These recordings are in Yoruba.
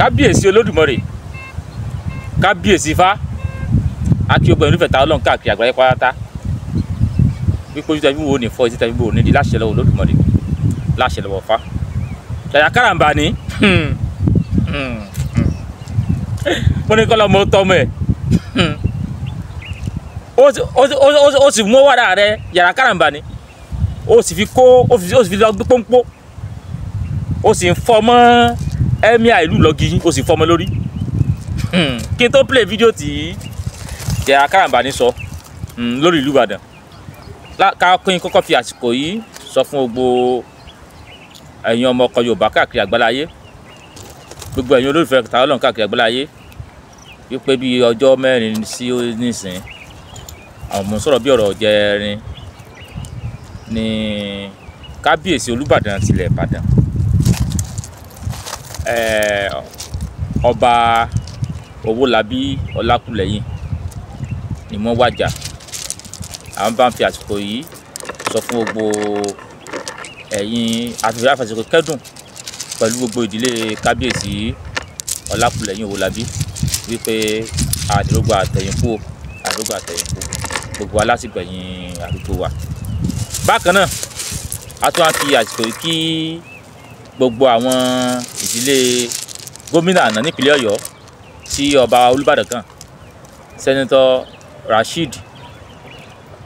Kábíyèsí Olódùmarè, kábíyèsí Ifá, akí ogun ẹ̀rú fẹ̀tà Ọlọ́run káàkiri àgbáyé pátá. Wípé ojú tẹ̀bí wo ní fọ́, etí tẹ̀bí wo ní di, láṣẹ lọ́wọ́ Olódùmarè, láṣẹ lọ́wọ́ Ifá. Yàyà Káràmbání, mo ní kọ́ lọ́mọ tọmọ ẹ̀, ó sì mú wàrà rẹ. Yàyà Káràmbání, ó sì fi kó, ó sì fi lọ gbé pọ́npọ́, ó sì ń fọ́ mọ́ ẹ́míà ìlú lọ́gì, ó sì fọ́ mọ́ lórí. Kí n tó play fídíò tí Yàyà Káràmbání sọ lórí ìlú Ìbàdàn, ká kí n kọ́kọ́ fi àsìkò yìí sọ fún gbogbo ẹ̀yin ọmọ ọkọ Yorùbá káàkiri àgbáláyé, gbogbo ẹ̀yin olólùfẹ́ Ta Lọ́lọ́run káàkiri àgbáláyé, wípé bí ọjọ́ mẹ́rin sí nísìn, àwọn ọmọ sọ̀rọ̀ bí ọ̀rọ̀ jẹrin ní kábíyèsí Olúbàdàn tilẹ̀ Ìbàdàn, ọba Owólabí Ọlákúlẹ́yìn ni wọ́n wàjà. Àwọn bá ń fi àsìkò yìí sọ fún gbogbo ẹ̀yin àfàsìkò kẹ́dùn pẹ̀lú gbogbo ìdílé kábíyèsí Ọlákúlẹ́yìn Owólabí wípé àdìrógbò àtẹ̀yìnkú, àdìrógbò àtẹ̀yìnkú, gbogbo alásìgbẹ̀yìn àdúgbò wa. Bákan náà, a tún á fi àsìkò yìí kí gbogbo àwọn ìdílé gómìnà àná nípínlẹ̀ Ọ̀yọ́ tí ọba Olúbàdàn kan, Sẹ́nitọ́ Rasheed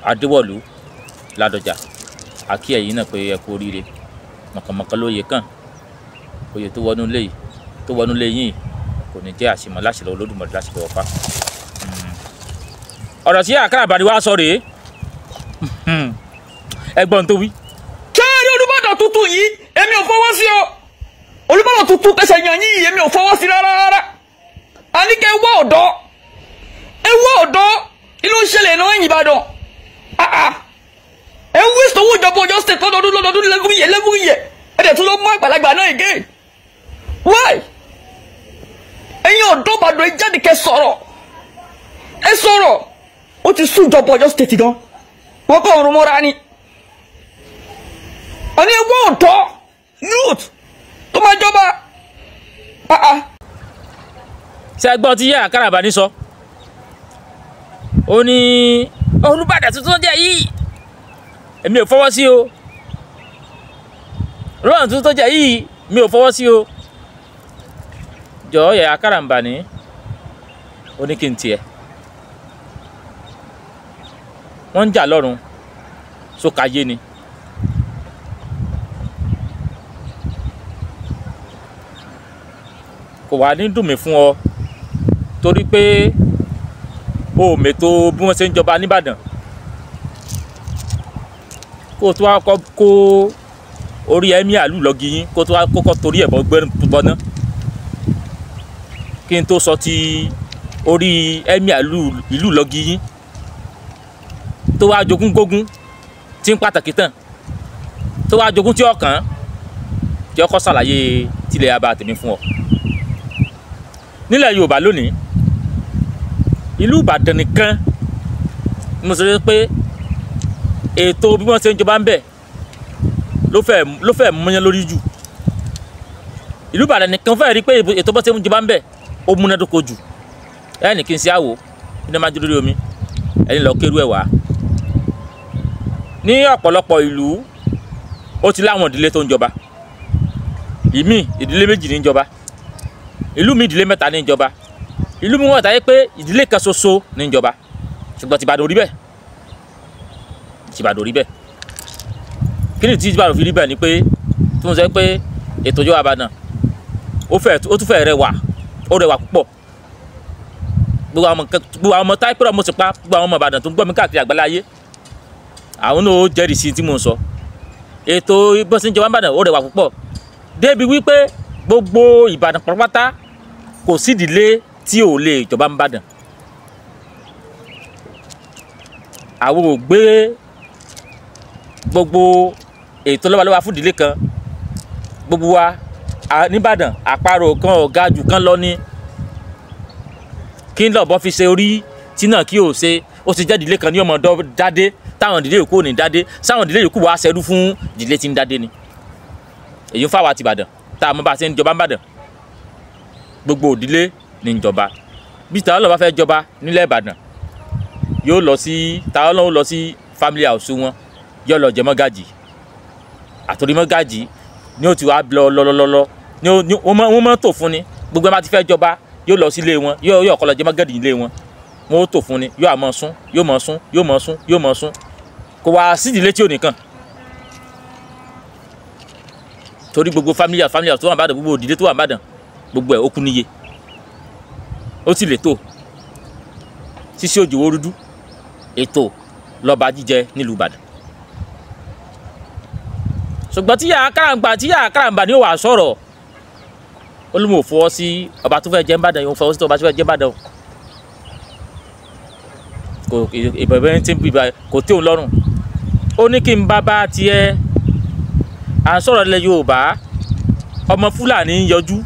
Adéwọ̀lú Ládọjà, àkí ẹ̀yin náà pé ẹ kú oríire. Mọ̀kànmọ̀kàn lóye kàn, oyè tó wọnú lé yìí, tó wọnú lé yìí kò ní jẹ́ àṣemọ́ láṣẹ lọ́wọ́ Olódùmarè, láṣẹ lọ́wọ́ Ifá. Ọ̀rọ̀ tí Yàyà Káràmbání wá sọ rèé, ẹgbọ́n tó wí. Kẹ́ẹ̀rí Olúbàdàn tuntun yìí, èmi ò fọwọ́ sí o. Olúbàdàn tuntun tẹ̀sẹ̀ yàn yìí, èmi ò fọwọ́ sí rárá rárá. A ní kẹ́ wá ọ̀dọ́, ẹ wá ọ̀dọ́, inú ń ṣẹlẹ̀ náà ẹ̀yìn Ìbàdàn. Ẹ ń wíṣọ owó ìjọba Ọ̀yọ́ state lọ́dọọdún lọ́dọọdún lẹ́gúnyẹ lẹ́gúnyẹ, ẹ dẹ̀ tún lọ mú àgbàlagbà náà again. Why? Ẹ̀yin ọ̀dọ́ Ìbàdàn, ẹ jáde kẹ́ sọ̀rọ̀, ẹ sọ̀rọ̀. Ó ti sún ìjọba Ọ̀yọ́ state gan, wọ́n kọ́ ọ̀run mọ́ra ni. Àní ẹ wá ọ̀dọ́ youth tó máa jọba. Ṣé gbọ́n tí Yàyà Káràmbání sọ? Ó ní Olúbàdàn tuntun jẹ́ yìí, èmi ò fọwọ́ sí o. Olúbàdàn tuntun tó jẹ́ yìí, mi ò fọwọ́ sí o. Jọ̀ọ́ Yàyà Káràmbání, ó ní kí n tiẹ̀. Wọ́n ń jà lọ́run sókàyé ni. Kò wá ní dùn mí fún ọ torí pé o ò mètò bí wọ́n ṣe ń jọba nìbàdàn, kó o tó wá kọ́ kó orí ẹ̀mí àlù lọ́gì yín, kó o tó wá kọ́kọ́ torí ẹ̀ bọ́ gbọ́ná. Kí n tó sọ ti orí ẹ̀mí àlù ìlú lọ́gì yín tó wá jogún gógún tí ń pàtàkì tán, tó wá jogún tí ọkàn tí ọkọ ṣàlàyé tilẹ̀ abá tèmi fún ọ. Nílẹ̀ Yorùbá lónìí, ìlú Ìbàdàn nìkan mo sọ pé ètò bí wọ́n ṣe ń jọba ń bẹ̀ ló fẹ́ múyán lórí jù. Ìlú Ìbàdàn nìkan fẹ́ rí pé ètò bó ṣe ń jọba ń bẹ̀ ó múnádóko jù. Ẹnì kí n ṣe àwò ní ọmọ ajé lórí omi, ẹni lọ kérú ẹ̀ wá. Ní ọ̀pọ̀lọpọ̀ ìlú ó ti láwọn ìdílé tó ń jọba. Ìmí ìdílé méjì ní ń jọba, ìlú mi ìdílé mẹ́ta ní ń jọba, ìlú mi wọ́n tàyé pé ìdílé kan ṣoṣo ní ń jọba. Ṣùgbọ́n tìbàdàn ò rí bẹ́ẹ̀, tìbàdàn ò rí bẹ́ẹ̀. Kí ni tí tìbàdàn fi rí bẹ́ẹ̀ ni pé tí mo sọ pé ètò ìjọba Ìbàdàn ó tún fẹ́ rẹwà, ó rẹwà púpọ̀. Gbogbo àwọn ọmọ táìpẹ́rọ̀ mo sì pa gbogbo àwọn ọmọ Ìbàdàn tó ń gbọ́ mi káàkiri àgbáláyé, àwọn náà ó jẹ́rìí sí tí mo ń sọ. Ètò bó ṣe ń jọba Ìbàdàn ó rẹwà púpọ̀ débi wípé gbogbo Ìbàdàn pátápátá kò sí ìdílé tí ò lè jọba Ìbàdàn. Àwọn ò gbé gbogbo ètò lọ́balọ́ba fún ìdílé kan. Gbogbo wa nìbàdàn àparò kan ọ̀gá jù kan lọ ní. Kí n lọ́bọ̀ fi ṣe orí tí náà kí o ṣe, ó ti jẹ́ ìdílé kan ní ọmọ dádé, táwọn ìdílé yòókù ò ní dádé, sáwọn ìdílé yòókù wàá ṣẹrú fún ìdílé tí ń dádé ni. Èyí ń fáwa tìbàdàn tá a mọ bá a ṣe ń jọba ń bàdàn. Gbogbo òdílé ní ìjọba. Bí Ta l'Ọlọ́run bá fẹ́ jọba nílẹ̀ Ìbàdàn, yóò lọ sí Ta l'Ọlọ́run lọ sí family house wọn, yóò lọ jẹ mọ́gàjì. Àtòrí mọ́gàjì ni ó ti wá lọ lọ lọ lọ ni wọ́n máa tò fún ni. Gbogbo ẹ bá ti fẹ́ jọba yóò lọ sílé wọn, yóò kọ́ lọ jẹ mọ́gàjì nílé wọn, wọ́n ó tò fún ni, yóò máa sún, yóò máa sún, yóò máa sún, yóò máa sún. Kò wá sídìílé tí ò nìkan, torí gbogbo family house tó wà n'Ìbàdàn, gbogbo òdìlé tó wà n'Ìbàdàn, gbogbo ẹ̀ ó kú níye, ó sì lè tó ṣíṣe òjò orúdú ètò lọ́ba jíjẹ nílùú Ìbàdàn. Ṣùgbọ́n tí Yàyà Kàràǹbà ni ó wà sọ̀rọ̀, olùmọ̀ fọwọ́ sí ọba tó fẹ́ jẹ́ n'Ìbàdàn, yóò fọwọ́ sí ọba tó fẹ́ jẹ́ n'Ìbàdàn. Kò ìbẹ̀rẹ̀ tí ń bíbá kò tí òun lọ́rùn. Ó ní kí n bá bá tiẹ̀ à ń sọ̀rọ̀ ilẹ̀ Yorùbá, ọmọ Fúlàní ń yọjú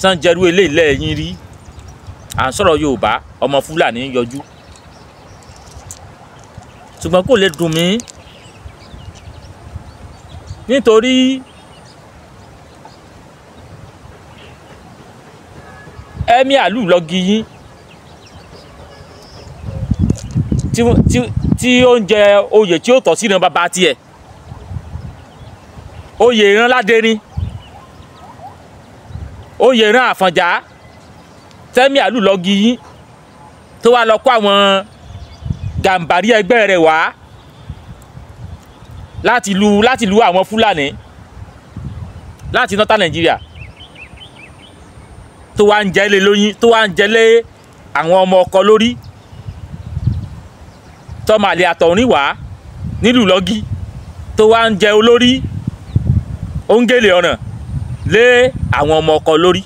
sanjẹrú eléyìí lẹ́yìn rí. À ń sọ̀rọ̀ Yorùbá, ọmọ Fúlàní ń yọjú. Ṣùgbọ́n kò lè dùn mí nítorí Emir ìlú Ìlọ́gì yín tí ó ń jẹ oyè tí ó tọ́ sí ìran bàbá tiẹ̀, oyè ìran Ládérin, oyè ìran Àfọ̀njá, tẹ́mí ìlú Ìlọ́gì yín tó wá lọ kó àwọn Gàmbàrí ẹgbẹ́ rẹ̀ wá láti lu àwọn Fúlàní láti northern Nigeria, tó wá ń jẹ́lé lóyún, tó wá ń jẹ́lé àwọn ọmọ ọkọ lórí, tọ́mọ àlè àtọ̀rìn wá nílùú Ìlọ́gì, tó wá ń jẹ olórí òǹgẹ̀lẹ̀ ọ̀ràn lé àwọn ọmọ ọkọ lórí.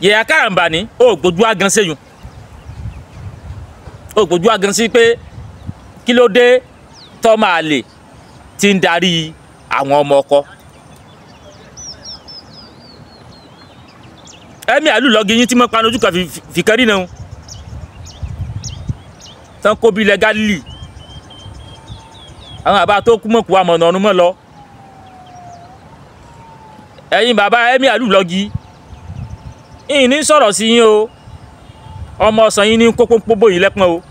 Yàyà Kàràǹbà ní ó gbójú àgàn sẹ́yìn, ó gbójú àgàn sí pé kí ló dé tọ́mọ àlè tí ń darí àwọn ọmọ ọkọ. Emir ìlú Ìlọ́gì yín tí mo panu ojú kan fìkan rí náà tán kó bí ilẹ̀ Gálílì, àwọn àbá tó kú mọ̀kú àmọ̀nà ọ̀run mọ̀ lọ. Ẹ̀yin bàbá Emir ìlú Ìlọ́gì, ìyìn ní sọ̀rọ̀ sí yín o, ọmọ ọ̀sán yín ní kókó bóyìn lẹ́pọ̀n o,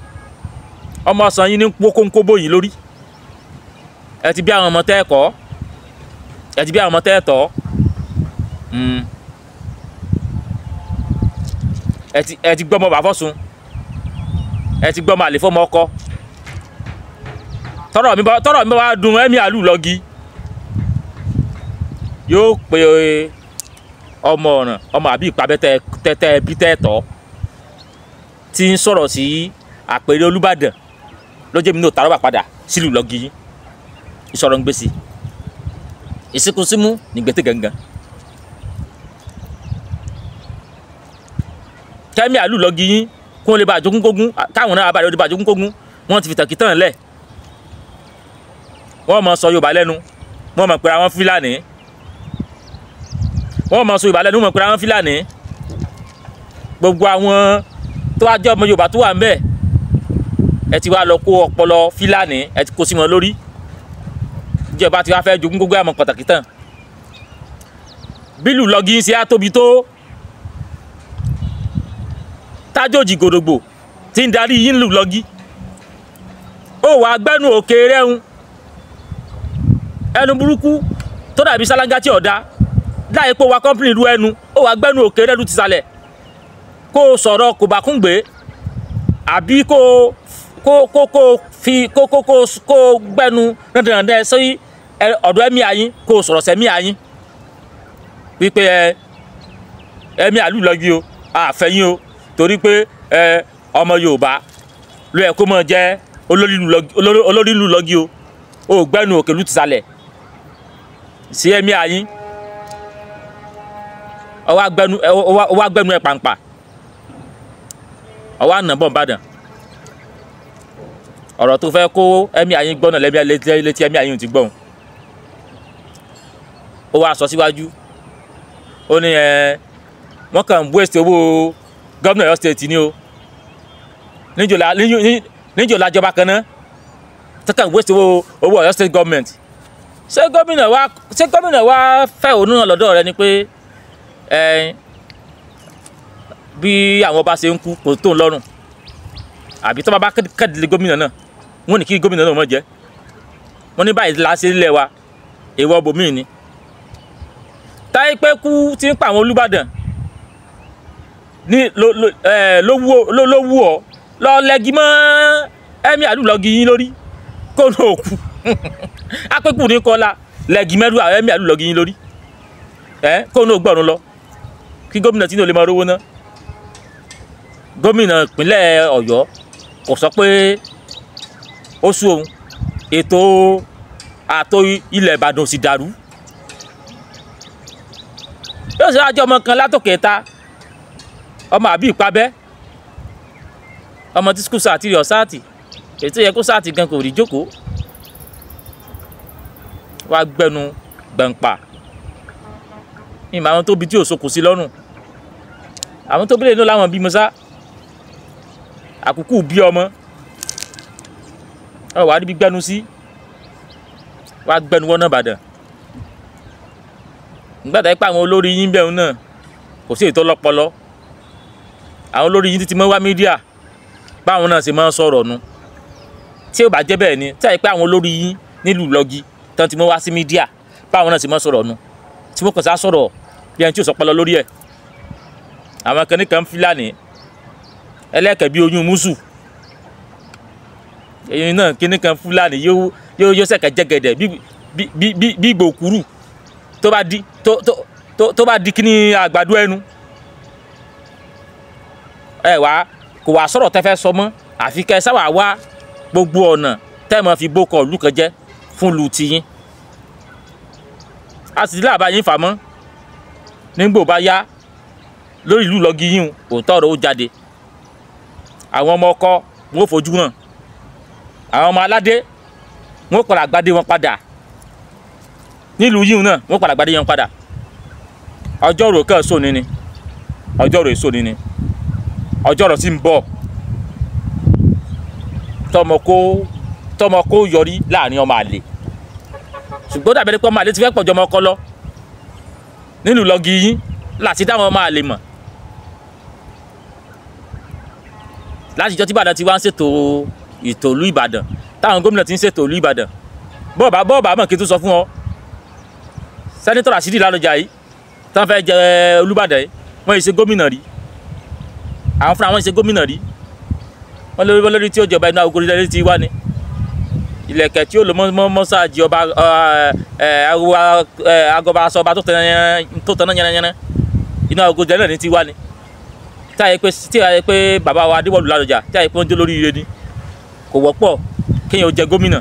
ọmọ ọ̀sán yín ní kókó bóyìn lórí. Ẹ ti bí àwọn ọmọ tẹ́ ẹ̀kọ́, ẹ ti bí àwọn ọmọ tẹ́ ẹ̀tọ́, ẹ ti gbọ́mọ bàbá fọ́sùn, ẹ ti gbọ́mọ àlè fọ́mọ ọkọ. Tọ́rọ̀ mi bá wá dùn Emir ìlú Ìlọ́gì, yóò pe ọmọ ọ̀ràn, ọmọ àbí ìpàbẹ́ tẹ́tẹ́ bí tẹ́tọ́ tí ń sọ̀rọ̀ sí àpèrè Olúbàdàn ló jẹ́ mi ní òtárọ́bà padà sílùú Ìlọ́gì yín. Ìsọ̀rọ̀ ń gbèsè ìsìnkúsímú nígbètè gangan. Kẹ́mi ìlú Ìlọ́gì yín kí wọ́n lè bá àjogún kógún, káwọn náà bá lè bá àjogún kógún, wọ́n ti fi tàkìtàn lẹ̀. Wọ́n máa sọ Yorùbá lẹ́nu, wọ́n máa pera wọn Fúlàní, wọ́n máa sọ Yorùbá lẹ́nu, wọ́n máa pera wọn Fúlàní. Gbogbo àwọn tó wá jẹ́ ọmọ Yorùbá tó wà ń bẹ̀, ẹ ti wá lọ kó ọpọlọ Fúlàní, ẹ ti kó sí wọn lórí. Ìjọba ti wá fẹ́ jogún gbogbo àmọ́ pàtàkì tán. Bílù Ìlọ́gì ń ṣe á tóbi tó, tájòjì gòdògbò tí ń darí yín lù Ìlọ́gì, ó wàá gbẹ́nu òkè rẹ́hun, ẹnu burúkú tó dàbí sálángá tí ọ̀dá láì pé wa kọ́mpìnì ru ẹnu, ó wàá gbẹ́nu òkè rẹ́nu ti sàlẹ̀ kó o sọ̀rọ̀ kò bá kún gbé, àbí kó o fi kó o gbẹ́nu dandandan sí ọ̀dọ̀ ẹ̀mí ayín, kó o sọ̀rọ̀ sẹ́mí ayín wípé ẹ̀mí ìlú Ìlọ́gì o, àfẹ́yìn o, torí pé ọmọ Yorùbá ló yẹ kó mọ̀ jẹ́ olórí ìlú Ìlọ́gì o, ó gbẹ́nu òkè lù ti sàlẹ̀ sí ẹ̀mí ayín, ó wá gbẹ́nu ẹ̀ pàǹpà, ó wá nà bọ̀ Ìbàdàn. Ọ̀rọ̀ tó fẹ́ kó ẹ̀mí ayín gbọ́ náà létí ẹ̀mí ayín ti gbọ́n. Ó wá sọ síwájú, ó ní wọ́n kàn ń waste owó gómìnà Ọ̀yọ́ state ni o, níjò lájọba kan náà tó kàn ń waste owó Ọ̀yọ́ state government. Ṣé gómìnà wa fẹ́ òun náà lọ́dọ̀ rẹ ni pé ẹ bí àwọn ọba ṣe ń kú kò tó ń lọ́rùn, àbí tó bá bá kẹ́dìlé gómìnà náà wọ́n ní kí gómìnà náà mọ̀ jẹ́, wọ́n ní báyìí la ṣe nílẹ̀ wa, èèwọ̀ bòmíì ni. Táyé pé kú ti ń pa àwọn Olúbàdàn ní ló wú ọ lọ lẹ́gi mọ́ ẹ̀mí àdúgbò lọ́gi yín lórí kó ní òkú apẹ́kù ní kọ́lá lẹ́gi mẹ́rù ẹ̀mí àdúgbò lọ́gi yín lórí ẹ̀ kó ní ògbọ̀rún lọ kí gómìnà tí ní olè máa rówó ná. Gómìnà ìpínlẹ̀ Ọ̀yọ́ kò sọ pé ó sú òun, ètò ààtò ilẹ̀ Ìbàdàn ò sì dàrú. Yóò ṣe àjọ ọmọ kan látòkè ta, ọmọ àbí ìpabẹ́, ọmọ tí skul sáà ti rí ọ̀sáàtì, èyí tó yẹ kó sáàtì gan kò rí jókòó, wá gbẹnu gbẹ̀ǹpà. Ìmọ̀ àwọn tó bí tí ò sokùn sí lọ́rùn, àwọn tó bí lè ní láwọn bí musa àkókò bí ọmọ ọ wà níbi gbẹnu sí, wá gbẹnu wọnà Ìbàdàn. Nígbà tá pé àwọn olórí yín bẹ̀rù náà kò sí ètò ọlọ́pọlọ, àwọn olórí yín títí mọ́ wá mídíà báwọn náà ṣe máa ń sọ̀rọ̀ nu. Tí ó bá jẹ́ bẹ́ẹ̀ ni, tí àyè pé àwọn olórí yín nílùú Lọ́gí tán ti mọ́ wá sí mídíà báwọn náà ṣe máa ń sọ̀rọ̀ nu, tí wọ́n kàn sá sọ̀rọ̀ bí ẹni tí ò sọpọlọ lórí ẹ̀. Àwọn kan ní kan Fúlàní ẹlẹ́kẹ̀ bí oyún mùsù, èyí náà kíní kan Fúlàní yóò yóò sẹ̀kẹ̀ jẹ́gẹ̀dẹ̀ bí ìgbòkúrú tó bá di tó bá di kíní àgbàdo ẹnu. Ẹ wá kò wá sọ̀rọ̀ tẹ́ fẹ́ sọ mọ́, àfi kẹ́ sáwà wá gbogbo ọ̀nà tẹ́ mọ́ fi bókọ̀ ìlú kan jẹ́ fún ìlú tiyín. A sì láàbá yín fà mọ́ nígbò bá yá lórí ìlú Lọ́gí yín, òótọ́ ọ̀rọ̀ ó jáde. Àwọn ọmọ ọkọ wọn ò fojú hàn, àwọn ọmọ aládé wọn ò padà gbadé wọn padà nílùú yín náà, wọn ò padà gbadé wọn padà. Ọjọ́ rò kàn sóni ni, ọjọ́ rò sóni ni, ọjọ́ rò sì ń bọ̀ tọmọ kó yọrí láàrin ọmọ àlè. Ṣùgbọ́n dàbí ẹni pé ọmọ àlè ti fẹ́ pọ̀jọ́ ọmọ ọkọ lọ nílùú Lọ́gí yín láti dáwọn ọmọ àlè mọ̀. Látijọ́ tí Ìbàdàn ti wá ń ṣètò ìtòlú Ìbàdàn, táwọn gómìnà ti ń ṣètò ìlú Ìbàdàn, bọ́ọ̀bà mọ̀ kí n tún sọ fún ọ, Sẹ́nitọ́ Rashidi Ládọjà yìí tán fẹ́ jẹ Olúbàdàn yìí, wọ́n yìí ṣe gómìnà rí, àwọn fúnra wọn ṣe gómìnà rí, wọ́n lórí tí ó jọba inú agogo lórí ti wá ni ìlẹ̀kẹ̀ tí ó lò mọ́sáàjì ọba agọba aṣọ ọba tó tẹná yánnayànna inú agogo náà ní ti wá ni. Tí a yẹ pé bàbá wa Adéwọ̀lú Ládọjà tí a yẹ pé wọ́n jó lórí ire ni, kò wọ́pọ̀ kéèyàn jẹ gómìnà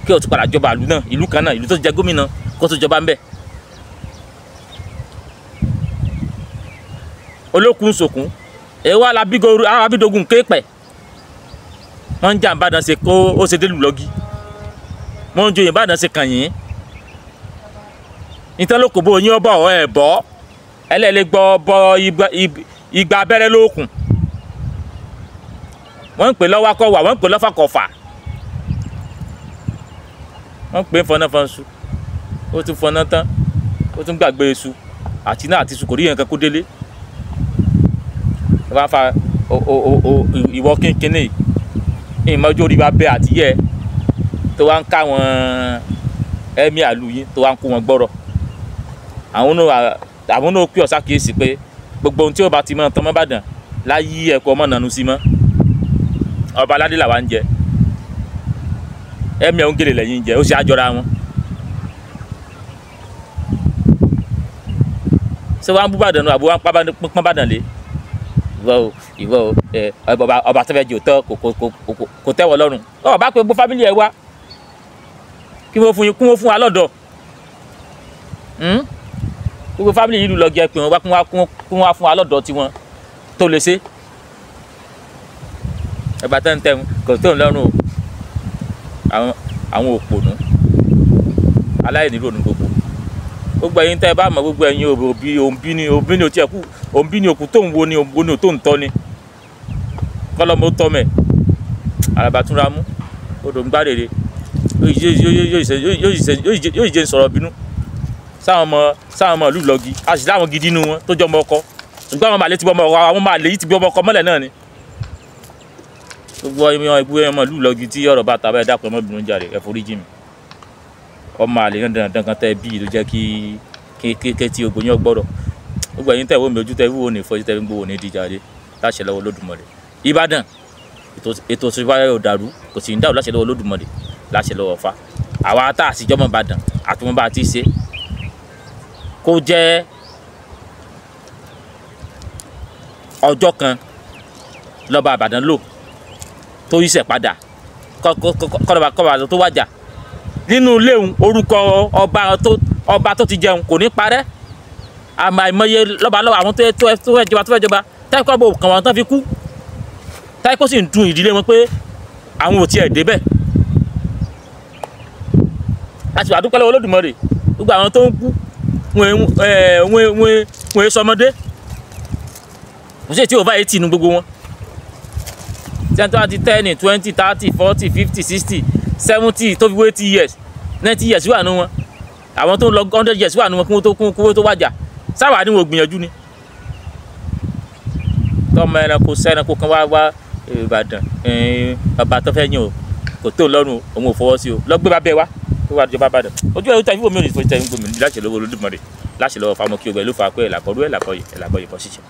kéèyàn tún padà jọba ìlú náà, ìlú kan náà, ìlú tó jẹ gómìnà kó tó jọba ń bẹ̀. Olókùn sòkún èyí wà lábídógún kéèpẹ̀, wọ́n ń jà Ìbàdàn ṣe kó ó ṣe délùú Lọ́gí, wọ́n ń joyè Ìbàdàn ṣe kàn yín. Ìtàn ló kò bó yín ọbọ̀ ẹ̀ bọ́ ẹlẹ́lẹ́ gbọ́ bọ́ igba abẹ́rẹ́ lóòkùn, wọ́n ń pè lọ́wọ́kọ̀wà, wọ́n ń pè lọ́fàkọ̀fà, wọ́n ń pè fọnáfọ́nsu, ó tún fọná tán, ó tún gbàgbé iṣu àti náà àti iṣu kò rí nǹkan kó délé. Wọ́n bá fa ìwọ kínkínní ìmọ̀jú orí bá bẹ́ àti yẹ tó wá ń ká wọn ẹ̀mí àlù yín tó wá ń kó wọn gbọ́rọ̀. Àwọn náà pè ọ́ sákìyèsí pé gbogbo ohun tí ó bá ti mọ́ tán mọ́ Ìbàdàn láyé ẹ̀kọ́ ọmọ nànú sí mọ́. Ọba aládé làwa ń jẹ, ẹ̀mí ẹ̀ ń gèlè lẹ́yìn ń jẹ, ó sì àjọra wọn. Ṣé wàá ń bú Ìbàdàn nù àbí wàá ń pọ́n Ìbàdàn lé? Ìwọ ọba tó fẹ́ jẹ òótọ́ kò tẹ́wọ̀ lọ́rùn. Ọba pé gbogbo fámìlì ẹ wá kí wọ́n fún wa lọ́dọ̀. Gbogbo fámìlì yìí lọ jẹ pé wọ́n wá kí wọ́n fún wa lọ́dọ̀ tiwọn tó lè ṣe. Ẹgbà tẹ́ntẹ́n kò tó ń lọ́rùn o. Àwọn òpònú aláìnílò ní gbogbo. Gbogbo ẹ̀yin tẹ́ ẹ bá mọ̀, gbogbo ẹ̀yin òbí òǹbí ni òbí ni òtí ẹ̀kú òǹbí ni òkú tó ń wo ni òǹbí ni òtó ń tọ́ ni. Kọ́lọ́mọ tọ́ mẹ́ àràbàtúnra mú odò ń gbárèrè. Yóò jẹ́ sọ̀rọ̀ bínú sáwọn ọmọ ìlú Ìlọ́gi. A sì láwọn gidi inú wọn tó jọ ọmọ ọkọ, ṣùgbọ́n àwọn màlẹ́ ti bọ́ ọmọ ọkọ, àwọn màlẹ́ yìí ti bí ọmọ ọkọ mọ́lẹ̀ náà ni. Gbogbo ọmọ ìlú Ìlọ́gi tí ọ̀rọ̀ bá ta báyìí, dákun ẹ má bínú jàre, ẹ forí jì mí. Ọmọ àlè náà dandan kan tẹ́ bí ló jẹ́ kí kékeré tí ogun yẹn gbọ́dọ̀. Gbogbo ẹ̀yin tẹ́ wo mi, ojú tẹ́ wúwo ní ìfọ́jú tẹ́ ń gbowó ní ìdíjàre láṣẹ lọ́wọ́ Olódùmarè. Ìbàdàn ètò òṣèlú ò dàrú, kò sì ń dàrú láṣẹ lọ́wọ́ Olódùmarè, láṣẹ lọ́wọ́ Ọ̀fà. Àwa tá a sì jọmọ Ìbàdàn àtúmọ̀ bá a ti ṣe kó jẹ́ ọjọ́ kan lọ́ba Ìbàdàn lò tó yíṣẹ́ padà kọ́ba tó wájà nínú léwu orúkọ ọba tó ti jẹun kò ní parẹ́. Àmọ́ àìmọye lọ́ba lọ́wọ́ àwọn tó fẹ́ jọba tó fẹ́ jọba táìkọ́ bò kàn wọ́n tán fi kú, táìkọ́ sì ń dun ìdílé wọn pé àwọn ò tiẹ̀ débẹ̀. A sì wà dúpẹ́ lọ́wọ́ Olódùmarè, gbogbo àwọn tó ń kú wọ́n sọmọdé, kò sí èyí tí ò bá yìí tì nú gbogbo wọn. 10, 20, 10, 20, 30, 40, 50, 60, 70 tó fi wé 80 years, 90 years wà nù wọn. Àwọn tó ń lọ 100 years wà nù wọn kí wọ́n tó kú, kí wọ́n tó wájà. Sáwà ni wọ́n gbìyànjú ni. Tọ́mọ ẹranko sẹ́ranko kan wá wá Ìbàdàn, bàbá tó fẹ́ yàn o kò tó lọ́rùn, òun ò fọwọ́ sí o, lọ gbé bàbá ẹ wá tó wà jọba Ìbàdàn. Ojú ẹ̀ tó ìfowópamọ́ mi ò ní fọwọ́ sí gbòmìnira láṣẹ lọ́wọ́ Olódùmarè, láṣẹ lọ́wọ́ fáwọn kí o gbẹ ló fà á pé ẹ̀làkọ́rú ẹ̀làkọ́yè ẹ̀làkọ́yè kọ́ ṣiṣẹ́.